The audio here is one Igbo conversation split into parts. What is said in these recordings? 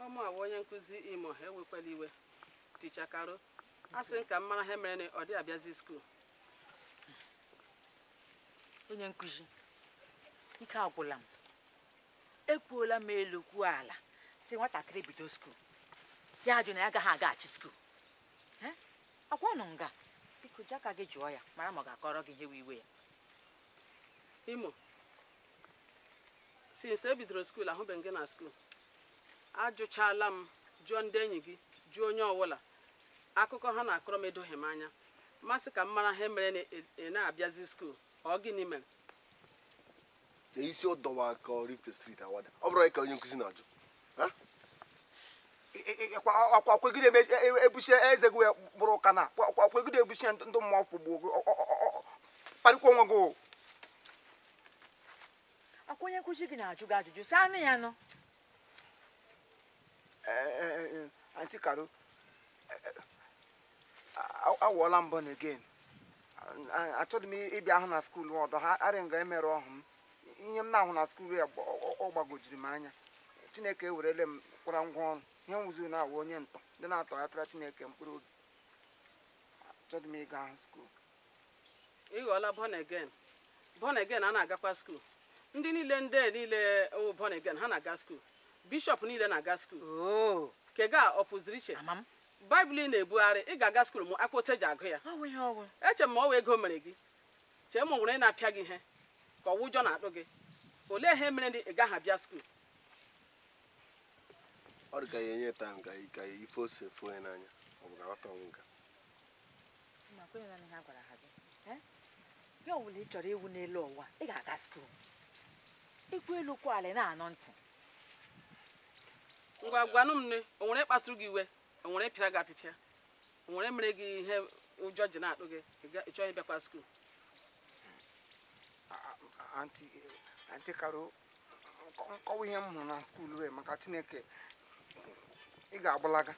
Ọmụ awụ onye nkụzi Imo ha ewekwala iwe. Ticha Karo, a sị ka m mara ihe mere na ọ dị abịazi school. Onye nkụzi, ike agwụla m. Ekwuola m elu kwuo ala si nwatakịrị bido school. Ya ajụ na ya agaghị agaghachi school. Akwa nọ nga. Biko ji aka gị jụọ ya mara ma ọ ga-akọrọ gị ihe iwe ya. Imo, since e bidoro school ahụbeghị gị na school. Ajụchala m jụọ ndị enyi gị jụọ onye ọbụla akụkọ ha na-akọrọ m edoghị m anya. Masị ka m mara ihe mere na ị na-abịazi school. Ọ gịnị mere? Isi ọdọwa ka Rift Street awada. Ọ bụrụ ka onye nkụzi na-ajụ. Akwegide ebusie eze gị bụrụ ụka na akwegide ebusie ndị mmụọ fụgbuo gị kparịkwa onwe gị. Akwa onye nkụzi gị na-ajụ gị ajụjụ saa anụ ya nụ. Aunty Karo, awụọla m born again. Achọghị m ịbịa ahụ na skuul ọdọ ha arị nga emerụ ọhụ m. Ihe m na-ahụ na skuul ya ọ gbagojiri m anya. Chineke ewerele m kwara ngwa ọrụ. Ihe nwụziri na-awụ onye ntọ ndị na-atọghatara Chineke mkpụrụ obi. Achọghị m ịga ahụ skuul. Ị ghọọla born again. Born again a na-agakwa skuul. Ndị niile ndị niile wụ born again ha na-aga skuul. Bishọp niile na-aga skuul. Kega ọ pụziri iche. Baịbụl ị na-ebugharị ị ga-aga skuul mụ akwụkwọ eji agụ ya. Eche m ma ọ wụ ego mere gị. Chee ma ọ nwere na-apịa gị ihe ka ọwụ ụjọ na-atụ gị. Olee ihe mere ndị ị gaghị abịa skuul? Ọ dị ka ya enye time ka ife ose foo ya n'anya ọ bụ na-aghọta ọnwụ nka. Ihe ọ bụla ị chọrọ iwu n'elu ụwa ị ga-aga skuul. Ikwu elu kwuo ala na-anọ ntị. Ngwa gwanụ m nne, o nwere kpasuru gị iwe, o nwere pịara gị apịpịa, o nwere mere gị ihe ụjọ ji na-atụ gị, ị chọghị ịbịakwa skuul? Aunty Karo, nkọwa ihe m hụrụ na skuul wee maka Chineke ị ga-agbalaga.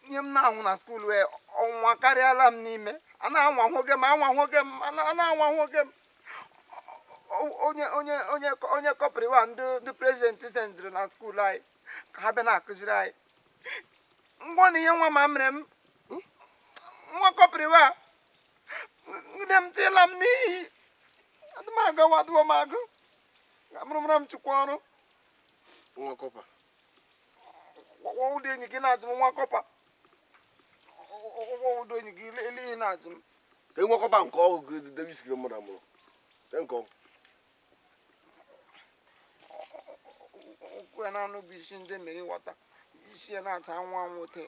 Ihe m na-ahụ na skuul wee ọnwụnwa karịala m n'ime. A na-anwa nwoke m, anwa nwoke m, a na-anwa nwoke m. Onye onye onye onye kọpịrị wa ndị prezidenti sendịrị na skuul anyị ka ha bịa na-akụziri anyị. Ngwa na ihe nwa ma mere m nwa kọpịrị wa nne m tịla m n'iyi. Adị m agawa adịwo m agụ. Amụrụmara m chukwu ọrụ. Nwa kọpa. Ụdị enyi gị na-ajụ m nwa kọpa. Ụdị enyi gị ele ihe na-ajụ m. Nwa kọpa nke ọgụ Davis kiri mmadụ amụrụ. Nke ọgụ. Ụkwụ ya na-anụ bụ isi ndị mmiri wọta. Isi ya na-acha anwụ anwụ ote.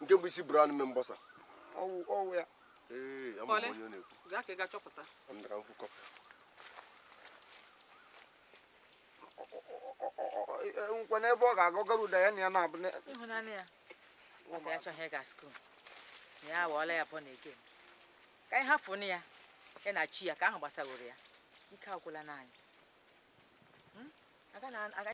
Nke bụ isi brown ime mbọsa. Ọwụ ya. Ee, ama m onye ọ na-ekwu. Gaa ka ị ga chọpụta. Nkwe n'ebe ọ ga-aga gara ụda ya na ya na-abụ. Ịhụnanya ya. Ọ sị ya achọghị ịga skuul. Ya awọọla ya born again. Ka anyị hafụ ya ya na chi ya ka ahụ gbasaworo ya. Ike agwụla n'anyị.